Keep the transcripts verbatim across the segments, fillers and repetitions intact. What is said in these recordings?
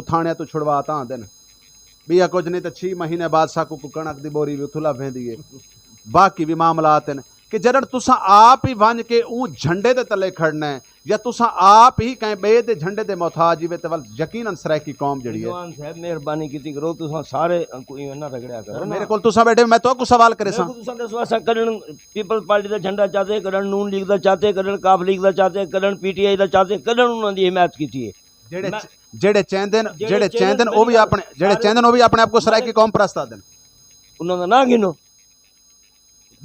تھاݨیاں توں چھڑوا تاں آندن۔ ٻیا کجھ نہیں تاں چھی مہینے بعد ساکوں کوں کݨک دی ٻوری وی اتھوں لبھ ویندی ہے۔ باقی وی معاملات ہن کہ جݙݨ تساں آپ ہی ونڄ کے اوں جھنڈے دے تلے کھڑݨا ہے یا تساں آپ ہی کہیں ٻئے دے جھنڈے دے محتاج ہیوے تے ول یقینا سرائیکی قوم جیڑھی ہے۔ رضوان صاحب، مہربانی کیتی کرو، تساں سارے کوں ایویں نہ رگڑیا کرو نا۔ میرے کول تساں ٻیٹھے، میں تہاکوں سوال کریساں۔ میکوں تساں ݙسو، اساں کݙݨ پیپلز پارٹی دا جھنڈا چاتے، کݙݨ نون لیگ دا چاتے، کݙݨ کاف لیگ دا چاتے، کݙݨ پی ٹی آئی دا چاتے، کݙݨ انہاں دی حمایت کیتی ہے؟ جیڑھے میں چ-، جیڑھے چیندن، جیڑھے جیڑھے چیندن، چیندن، او وی اپݨے، جیڑھے سارے چیندن، او وی اپݨے آپ کوں سرائیکی قوم پرست آہدن۔ انہاں دا ناں گھنو۔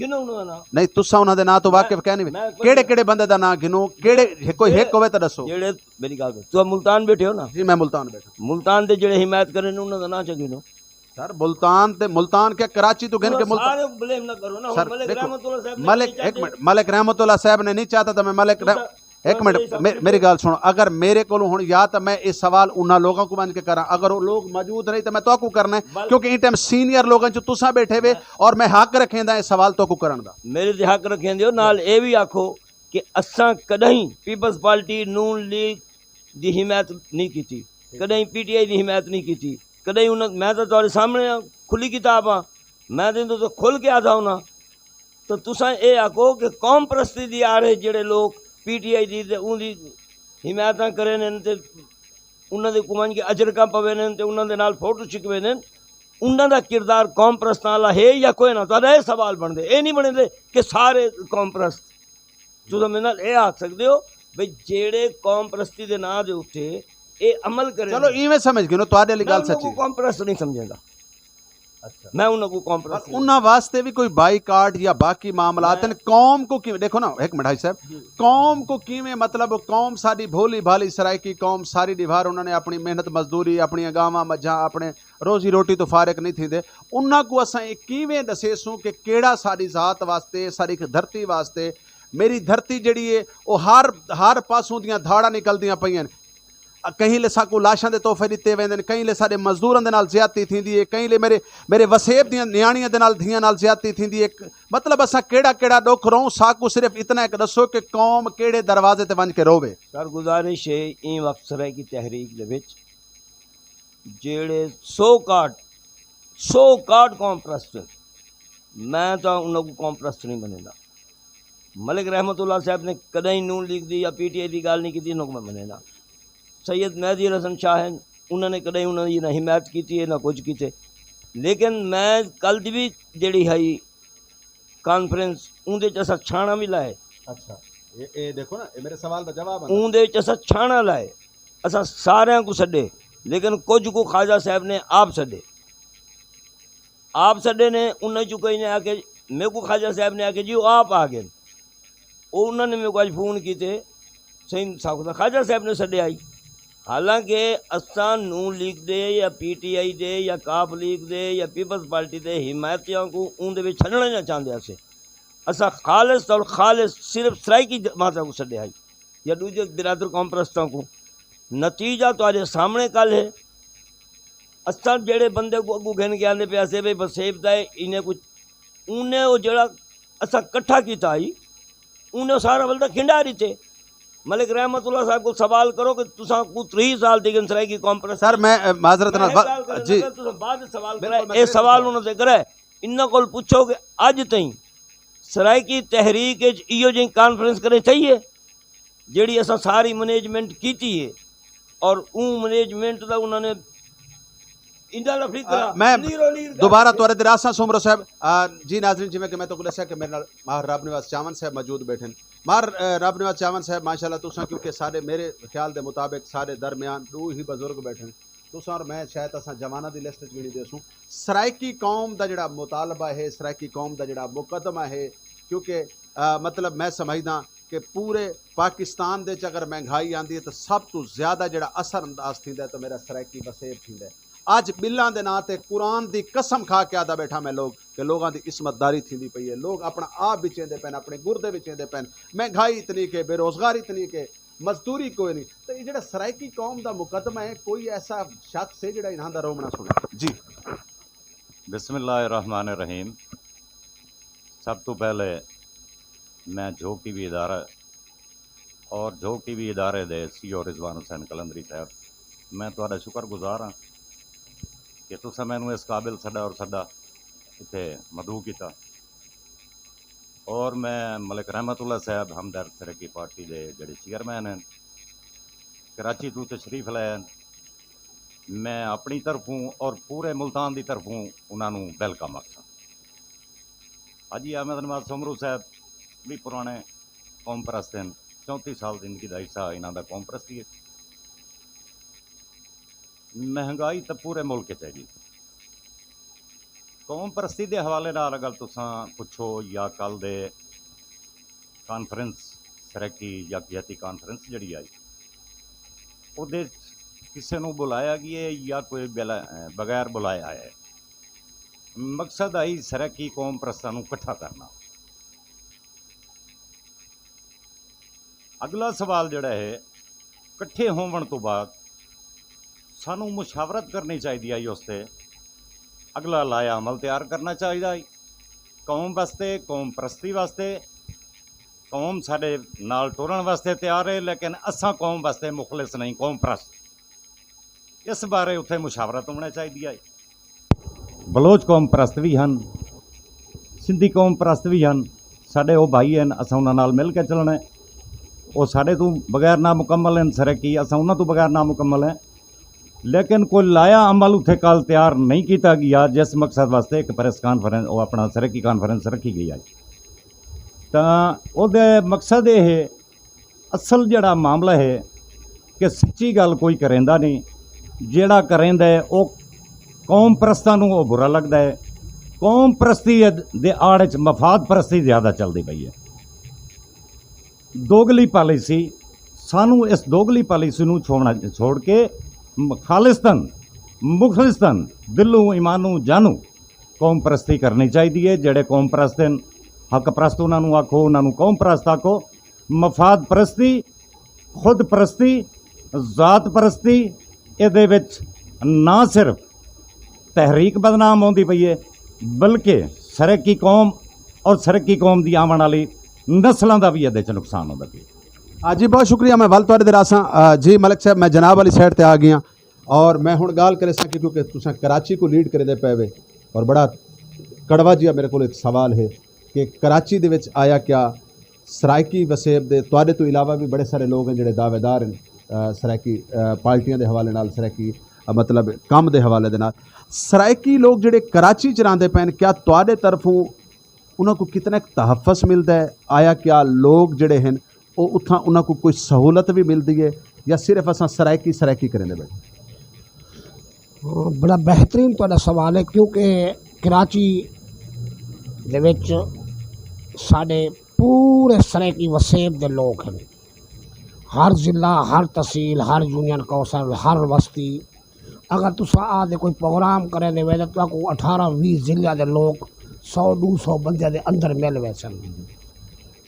گنو انہاں دا ناں۔ نہیں، تساں انہاں دے ناں توں میں، واقف کائے نہیں۔ میں کجھ کیڑھے کیڑھے بندے دا ناں گنو؟ کیڑھے، کوئی جیڑھے، ہک ہووے تاں ݙسو۔ جیڑھے، میری ڳالھ تے، تساں ملتان ٻیٹھے ہو نا؟ جی، میں ملتان ٻیٹھا۔ ملتان دے جیڑھے حمایت کرن، انہاں دا ناں چا گنو۔ سر، ملتان تے، ملتان کیا کراچی توں گھن کے تساں ملتان؟ سارے کوں بلیم نہ کرو نا۔ ہݨ سر، ملک دیکھو، رحمت اللہ صاحب نے ملک، نہیں ہک چاہتے۔ منٹ، ملک رحمت اللہ صاحب نے نہیں چاہتا تاں میں ملک رحم-، تساں ہک منٹ، مے-، میری ڳالھ سݨو، اگر میرے کولوں ہݨ یا تاں میں اے سوال انہاں لوکاں کوں ونڄ کے کراں، اگر او لوک موجود نہیں تاں میں تہاکوں کرنا ہے، بل- کیونکہ ایں ٹائم سینئر لوکاں چوں تساں ٻیٹھے وے، بل- اور میں حق رکھیندا اے سوال تہاکوں کرݨ دا۔ میݙے تے حق رکھیندے ہو، نال اے وی آکھو کہ اساں کݙاہیں پیپلز پارٹی، نون لیگ دی حمایت نہیں کیتی، کݙاہیں پی ٹی آئی دی حمایت نہیں کیتی، کݙاہیں انہاں، میں تاں تہاݙے سامݨے ہاں، کھلی کتاب ہاں، میں تاں تہاکوں کھل کے آہدا ہاں۔ تاں تساں اے آکھو کہ قوم پرستی دی آڑ ہے جیڑھے لوک پی ٹی آئی دی تے اوندی حمایتاں کریندن تے انہاں دے کوں ونڄ کے اجرکاں پویندن تے انہاں دے نال فوٹو چھکویندن، انہاں دا کردار قوم پرستاں آلا ہے یا کوئے نہ؟ تہاݙا اے سوال بݨدے، اے نہیں بݨدے کہ سارے قوم پرست۔ تساں میݙے نال اے آکھ سڳدے ہو بھئی جیڑھے قوم پرستی دے ناں دے اتے اے عمل کریندن، چلو، ایویں سمجھ گھنو، تہاݙے آلی میں ڳالھ انہاں سچی کوں ہے۔ قوم پرست نہیں سمجھیندا۔ اچھا۔ میں انہاں کوں قوم پر پرست نہیں۔ انہاں واسطے وی کوئی بائیکاٹ یا باقی معاملات میں ہن۔ قوم کوں کیویں، ݙیکھو نا، ہک منٹ حاجی صاحب، جی۔ قوم کوں کیویں، مطلب، قوم ساݙی بھولی بھالی سرائیکی قوم، ساری ݙیہاڑ انہاں نے اپݨی محنت مزدوری، اپݨیاں ڳاواں مجھاں، اپݨے روزی روٹی توں فارغ نہیں تھیندے۔ انہاں کوں اساں اے کیویں ݙسیسوں کہ کیڑھا ساݙی ذات واسطے، ساݙی دھرتی واسطے، میری دھرتی جیڑھی ہے، او ہر، ہر پاسوں دیاں دھاڑاں نکلدیاں پئین۔ کہیں لے ساکوں لاشاں دے تحفے ݙتے ویندن، کہیں لے ساݙے مزدوراں دے نال زیادتی تھیندی ہے، کہیں لے میرے، میرے وسیب دیاں نیاݨیاں دے نال، دھیاں نال زیادتی تھیندی ہے۔ مطلب، اساں کیڑھا کیڑھا ݙکھ رہوں، ساکوں صرف اتنا ہک ݙسو کہ قوم کیڑھے دروازے تے ونڄ کے رووے۔ سر، گزارش ہے، ایں وقت سرائیکی تحریک دے وچ جیڑھے سو کاٹ، سو کاٹ قوم پرست ہن، میں تاں انہاں کوں قوم پرست نہیں منیندا۔ ملک رحمت اللہ صاحب نے کݙاہیں نون لیگ دی یا پی ٹی آئی دی ڳالھ نہیں کیتی، انہاں کوں میں منیندا۔ سید مہدی حسن شاہ ہن، انہاں نے کݙاہیں انہاں دی نہ حمایت کیتی ہے، نہ کجھ کیتے۔ لیکن میں کل دی وی جیڑھی ہئی کانفرنس، اوندے وچ اساں چھاݨا وی لائے۔ اچھا، اے، اے ݙیکھو نا، اے میرے سوال دا جواب ہے۔ اوندے وچ اساں چھاݨا لائے، اساں ساریاں کوں سݙے، لیکن کجھ کوں خواجہ صاحب نے آپ سݙے۔ آپ سݙے نے، انہاں چوں کہیں نے آکھیا، میکوں خواجہ صاحب نے آکھیا، "جی، او آپ آ ڳئے۔" او انہاں نے میکوں اڄ فون کیتے، سئیں، ساکوں تاں خواجہ صاحب نے سݙیا ہئی۔ حالانکہ اساں نون لیگ دے یا پی ٹی آئی دے یا کاف لیگ دے یا پیپلز پارٹی دے حمایتیاں کوں اوندے وچ چھݙݨا نہ چاہندے ہاسے۔ اساں خالص اور خالص صرف سرائیکی جماعتاں کوں سݙیا ہئی یا ݙوجھے برادر قوم پرستاں کوں۔ نتیجہ تہاݙے سامݨے کل ہے۔ اساں جیڑھے بندے کوں اڳوں گھن کے آندے پئے ہاسے بھئی وسیب دا ہے، انہیں کوں، انہیں او جیڑھا اساں کٹھا کیتا ہئی، انہیں او سارا ولدا کھنڈا ݙتے۔ ملک رحمت اللہ صاحب کوں سوال کرو کہ تساں کوں تریہہ سال تھی ڳئن سرائیکی قوم پرست۔ سر، میں، اے، معذرت میں نال ہک با-، ڳالھ کرݨا جی۔ چاہنداں، تساں بعد سوال بالکل، میں کرایا، اے سوال انہاں تے کرائے۔ انہاں کول پچھو کہ اڄ تئیں سرائیکی تحریک اچ ایہو جئی کانفرنس کݙاہیں تھئی ہے؟ جیڑھی اساں ساری مینجمنٹ کیتی ہے اور اوں مینجمنٹ دا انہاں نے انہاں دا فکر آ، آ، میں نیرو نیر کر دوبارہ ݙتے۔ تہاݙے تے راساں سومرو صاحب۔ آ، جی ناظرین، جیویں کہ میں تہاکوں ݙسیا کہ میرے نال ماہر رب نواز چاون صاحب موجود ٻیٹھن۔ ماہر، آ، رب نواز چاون صاحب، ماشاءاللہ تساں، کیونکہ ساݙے، میرے خیال دے مطابق ساݙے درمیان ݙو ہی بزرگ ٻیٹھن، تساں اور میں، شاید اساں جواناں دی لسٹ وچ ڳݨی ݙیسوں۔ سرائیکی قوم دا جیڑھا مطالبہ ہے، سرائیکی قوم دا جیڑھا مقدمہ ہے، کیونکہ، آ، مطلب میں سمجھداں کہ پورے پاکستان دے وچ اگر مہنگائی آندی ہے تاں سب توں زیادہ جیڑھا اثر انداز تھیندا ہے تاں میرا سرائیکی وسیب تھیندا ہے۔ اڄ ٻلاں دے ناں تے قرآن دی قسم کھا کے آہدا ٻیٹھاں میں لوگ کہ لوگاں دی عصمت داری تھیندی پئی ہے، لوگ اپݨا آپ وچیندے پئن، اپݨے گردے وچیندے پئن، مہنگائی اتنی کہ، بے روزگاری اتنی کہ، مزدوری کوئی نہیں۔ تے اے جیڑھا سرائیکی قوم دا مقدمہ ہے، کوئی ایسا شخص ہے جیڑھا انہاں دا رووݨا سݨے؟ جی۔ بسم اللہ الرحمن الرحیم۔ سب توں پہلے میں جھوک ٹی وی ادارہ اور جھوک ٹی وی ادارے دے سی او رضوان حسین قلندری صاحب میں تہاݙا شکر گزار ہاں کہ تساں مینوں اس قابل سݙا اور سݙا اتھے مدعو کیتا۔ اور میں ملک رحمت اللہ صاحب، ہمدرد سرکی پارٹی دے جڑے چیئرمین ہیں، کراچی توں تشریف لے ہیں، میں اپݨی طرفوں اور پورے ملتان دی طرفوں انہاں نوں ویلکم آکھساں۔ حاجی احمد نواز سومرو صاحب بھی پرانے قوم پرست ہیں، چونتی سال زندگی دا حصہ انہاں دا قوم پرستی ہے۔ مہنگائی تاں پورے ملک اچ ہے جی۔ قوم پرستی دے حوالے نال اگر تساں پچھو یا کل دے کانفرنس، سرکی یکجہتی کانفرنس جڑی آئی، اودے کسے نوں بلایا گیا یا کوئی بلا-، بغیر بلائے آیا ہے؟ مقصد آئی سرکی قوم پرستاں نوں کٹھا کرنا۔ اگلا سوال جڑا ہے، کٹھے ہوون تو بعد سانوں مشاورت کرنی چاہیے آئی اس تے، اگلا لائحہ عمل تیار کرنا چاہیے آئی قوم واسطے، قوم پرستی واسطے۔ قوم ساڈے نال ٹرن واسطے تیار ہے، لیکن اساں قوم واسطے مخلص نہیں، قوم پرست۔ اس بارے اتھے مشاورت ہونا چاہیے آئی۔ بلوچ قوم پرست بھی ہن، سندھی قوم پرست بھی ہن، ساڈے او بھائی ہیں، اساں انہاں نال مل کے چلنا ہے۔ او ساڈے تو بغیر نامکمل ہیں سرکی، اساں انہاں تو بغیر نامکمل ہیں۔ لیکن کوئی لائحہ عمل اتھے کل تیار نہیں کیتا گیا جس مقصد واسطے ایک پریس کانفرنس، او اپنا سرکی کانفرنس رکھی گئی ہے۔ تاں او دے مقصد یہ ہے، اصل جڑا معاملہ ہے کہ سچی گل کوئی کریندا نہیں، جڑا کریندا ہے او قوم پرستاں نوں او برا لگدا ہے۔ قوم پرستی دے آڑ وچ مفاد پرستی زیادہ چلدی پئی ہے۔ دوگلی پالیسی، سانوں اس دوگلی پالیسی نوں چھوڑنا، چھوڑ کے خالصتاً، مخلصتاً، دلوں، ایمانوں، جانوں قوم پرستی کرنی چاہیے ہے۔ جڑے قوم پرست ہیں، حق پرست انہاں نوں آکھو، انہاں نوں قوم پرست آکھو۔ مفاد پرستی، خود پرستی، ذات پرستی، اے دے وچ نہ صرف تحریک بدنام ہوندی پئی ہے، بلکہ سرکی قوم اور سرکی قوم دی آون والی نسلاں دا بھی اے دے وچ نقصان ہوندا پیا۔ آ جی، بہت شکریہ۔ میں ول تہاڈے دے راساں۔ آ، جی ملک صاحب، میں جناب والی سائیڈ تے آ گیا اور میں ہن گال کرے ساں کہ کیونکہ تساں کراچی کو لیڈ کرے دے پے وے اور بڑا کڑوا جیا میرے کول ایک سوال ہے کہ کراچی دے وچ آیا کیا سرائیکی وسیب دے، تہاڈے تو علاوہ بھی بڑے سارے لوگ ہیں جڑے دعوے دار ہیں، آ، سرائیکی، آ، پارٹیاں دے حوالے نال، سرائیکی، آ، مطلب کم دے حوالے دے نال۔ سرائیکی لوگ جڑے کراچی چ رہندے پے ہیں، کیا تہاڈے طرفوں انہاں کو کتنا ایک تحفظ ملدا ہے؟ آیا کیا لوگ جڑے ہیں او اتھاں انہاں کو کوئی سہولت بھی ملدی ہے یا صرف اساں سرائیکی سرائیکی کریندے بیٹھے؟ ہاں، بڑا بہترین تہاڈا سوال ہے، کیونکہ کراچی دے وچ ساڈے پورے سرائیکی وسیب دے لوگ ہیں، ہر ضلع، ہر تحصیل، ہر یونین کونسل، ہر وستی۔ اگر تساں آ دے کوئی پروگرام کرے دے وے تاں تہاکوں اٹھارہ ویہہ ضلع دے لوگ سو ڈو سو بندے دے اندر مل ویسن۔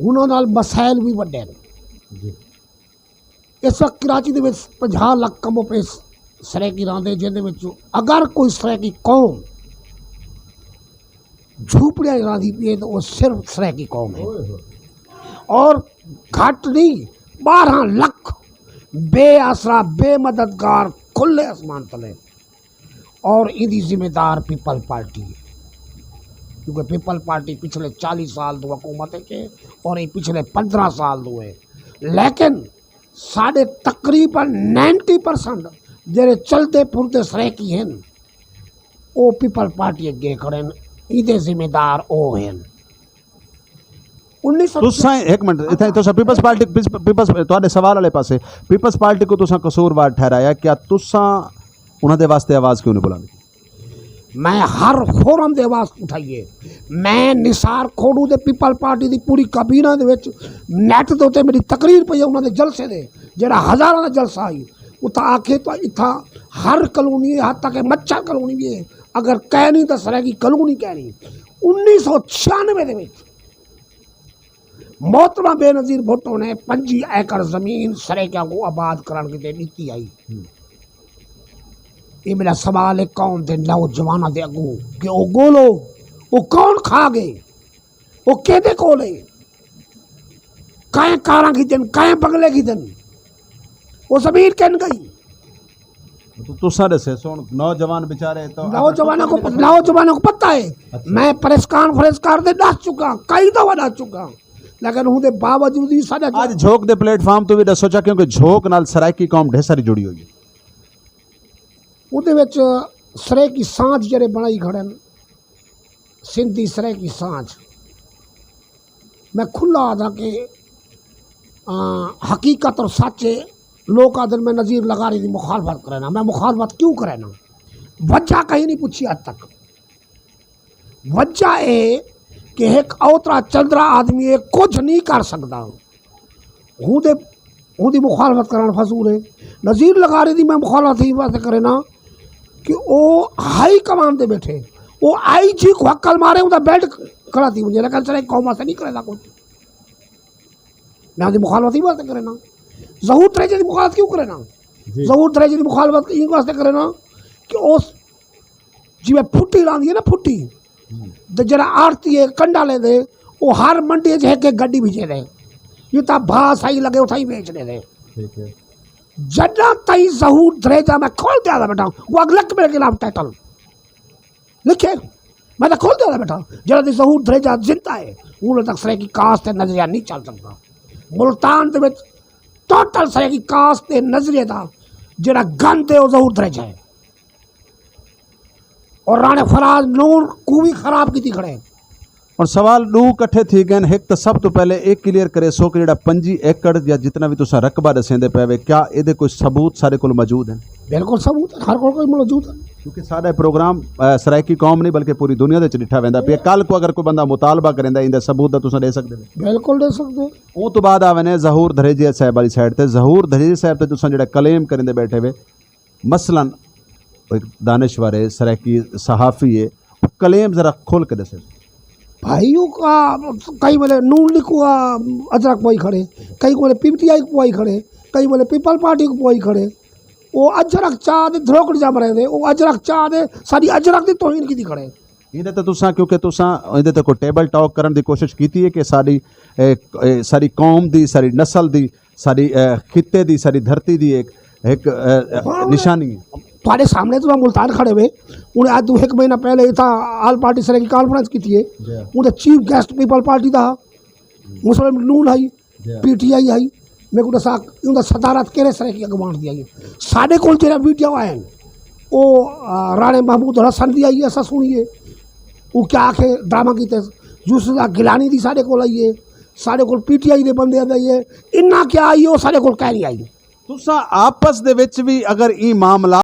انہاں نال مسائل بھی وڈے ہیں۔ جی۔ اس وقت کراچی دے وچ پنجاہ لکھ کم و پیش سرائیکی راندے، جن دے وچ اگر کوئی سرائیکی قوم جھوپڑیاں راندی پئی ہے تو وہ صرف سرائیکی قوم ہے۔ اور گھٹ نہیں، بارہ لکھ بے آسرا، بے مددگار، کھلے آسمان تلے۔ اور ایندی ذمہ دار پیپل پارٹی ہے، کیونکہ پیپل پارٹی پچھلے چالیس سال تو حکومت ہے کہ، اور یہ پچھلے پندرہ سال تو ہے، لیکن ساڈے تقریباً نائنٹی پرسنٹ جڑے چلدے پھردے سرائیکی ہیں، او پیپل پارٹی اگے کھڑے ہیں، ایندے ذمہ دار او ہیں۔ انیس سو تساں، ہک منٹ، اتھاں تساں پیپلز پارٹی، پیپلز، تہاڈے سوال والے پاسے، پیپلز پارٹی کو تساں قصوروار ٹھہرایا، کیا تساں انہاں دے واسطے آواز کیوں نہیں بلاندے؟ میں ہر فورم دے آواز اٹھائیے۔ میں نثار کھوڑو دے پیپل پارٹی دی پوری کابینہ دے وچ نیٹ دے اتے میری تقریر پئی ہے انہاں دے جلسے دے، جڑا ہزاراں دا جلسہ آئی، اتھاں آکھے تو اتھاں ہر کالونی ہے، حتیٰ کہ مچھر کالونی بھی ہے، اگر کہنی تو سرائیکی کالونی کہنی۔ انیس سو چھیانوے دے وچ محترمہ بے نظیر بھٹو نے پنجی ایکڑ زمین سرائیکیاں کو آباد کرن کیتے ڈتی آئی۔ یہ میرا سوال ہے قوم دے نوجواناں دے اگوں کہ او گولو، او کون کھا گئے، او کیدے کول ہے، کائیں کاراں کیتن، کائیں بنگلے کیتن، او زمین کن گئی؟ تو تساں ݙسے سو، ہݨ نوجوان بیچارے تو نوجوانوں کو نوجوانوں کو پتہ ہے۔ میں پریس کانفرنس کر دے ݙس چکا، کئی دفعہ ݙس چکا، لیکن ہوں دے باوجود بھی ساڈا اڄ جھوک دے پلیٹ فارم تو بھی ݙسو چا، کیونکہ جھوک نال سرائیکی قوم ڈھیر ساری جڑی ہوئی ہے۔ اودے وچ سرائیکی سانجھ جڑے بݨائی کھڑے ہن، سندھی سرائیکی سانجھ۔ میں کھلا آدھا کہ آ، حقیقت اور سچ ہے۔ لوگ آدھن میں نذیر لغاری دی مخالفت کرنا، میں مخالفت کیوں کرنا؟ وجہ کہیں نہیں پوچھی اج تک۔ وجہ اے کہ ایک اوترا چندرا آدمی ہے، کچھ نہیں کر سکدا۔ ہوں دے ہوں دی مخالفت کرنا فضول ہے۔ نذیر لغاری دی میں مخالفت ہی واسطے کرنا کہ او ہائی کمان دے بیٹھے، او آئی جی کو ہکل مارے، اوندا بیلٹ کھڑا تھی ونجے، لیکن سرائیکی قوم واسطے نہیں کرے دا کچھ۔ میں دی مخالفت ہی واسطے کرنا۔ ظہور دھریجے دی مخالفت کیوں کرنا؟ ظہور دھریجے دی مخالفت ایں واسطے کرنا کہ اس جیویں پھٹی لاندی ہے نا، پھٹی، تے جڑا آڑتی ہے کنڈا لیندے، او ہر منڈی وچ ہک ہک گڈی بھیجے دے، جتھاں بھا سہی لگے اتھاں ہی بیچ ݙے دے۔ جݙاں تائیں ظہور دھریجہ، میں کھول تے آہدا بیٹھا، او اڳ لکھ میرے خلاف ٹائٹل لکھے، میں تاں کھول تے آہدا بیٹھا، جݙاں تائیں ظہور دھریجہ زندہ ہے، اوں تک سرائیکی کاسٹ تے نظریہ نہیں چل سڳدا۔ ملتان دے وچ ٹوٹل سرائیکی کاسٹ تے نظریے دا جڑا گند ہے، او ظہور دھریجہ ہے۔ اور راݨے فراز نون کوں وی خراب کیتی کھڑے۔ ہݨ سوال ݙو کٹھے تھی ڳئن۔ ہک تاں سب توں پہلے اے کلیئر کریسو کہ جیڑھا پنجی ایکڑ یا جتنا وی تساں رقبہ ݙسیندے پئے وے، کیا ایدے کوئی ثبوت ساݙے کول موجود ہن؟ بالکل ثبوت ہن، ہر کول کوئی موجود ہن۔ کیونکہ ساݙا اے پروگرام سرائیکی قوم نئیں بلکہ پوری دنیا دے وچ ݙٹھا ویندا پئے۔ کل کوں اگر کوئی بندہ مطالبہ کریندا، ایندے ثبوت دا تساں ݙے سڳدے وے؟ بالکل ݙے سڳدے۔ اوں توں بعد آ ویندے ظہور دھریجہ صاحب والی سائیڈ تے۔ ظہور دھریجہ صاحب تے تساں جیڑھا کلیم کریندے ٻیٹھے وے، مثلا ہک دانشور ہے، سرائیکی صحافی ہے، کلیم ذرا کھل کے ݙسے۔ بھائی، او کئی ویلے نون لکھو آ، ادرک پوائی کھڑے، کئی ویلے پی ٹی آئی کو پوائی کھڑے، کئی ویلے پیپل پارٹی کو پوائی کھڑے۔ او اجرک چا دے دھروکڑ جا مرے دے، او اجرک چا دے ساڈی اجرک دی توہین کیتی کھڑے۔ ایندے تے تساں، کیونکہ تساں ایندے تے کوئی ٹیبل ٹاک کرݨ دی کوشش کیتی ہے کہ ساݙی، اے، اے، ساݙی قوم دی، ساݙی نسل دی، ساݙی، اے، خطے دی، ساݙی دھرتی دی ایک، ایک، اے، اے، نشانی ہے۔ تہاݙے سامݨے تساں ملتان کھڑے وے، انہیں اڄ توں ہک مہینہ پہلے اتھاں آل پارٹی سرائیکی کانفرنس کیتی ہے۔ اوندا چیف گیسٹ پیپل پارٹی دا مسلم نون ہئی، پی ٹی آئی ہئی۔ میکوں ݙسا اوندا صدارت کیڑھے سرائیکی اڳواݨ دی ہئی؟ ساݙے کول جیڑھا ویڈیو آئے ہن، او، آ، راݨے محمود حسن دی آئی ہے، اساں سݨی ہے۔ او کیا آکھے ڈرامہ کیتے؟ یوسف اللہ گیلانی دی ساݙے کول آئی ہے، ساݙے کول پی ٹی آئی دے بندیاں دی آئی ہے۔ انہاں کیا آئی ہے، او ساݙے کول کائنی آئی۔ تساں آپس دے وچ وی اگر ایں معاملات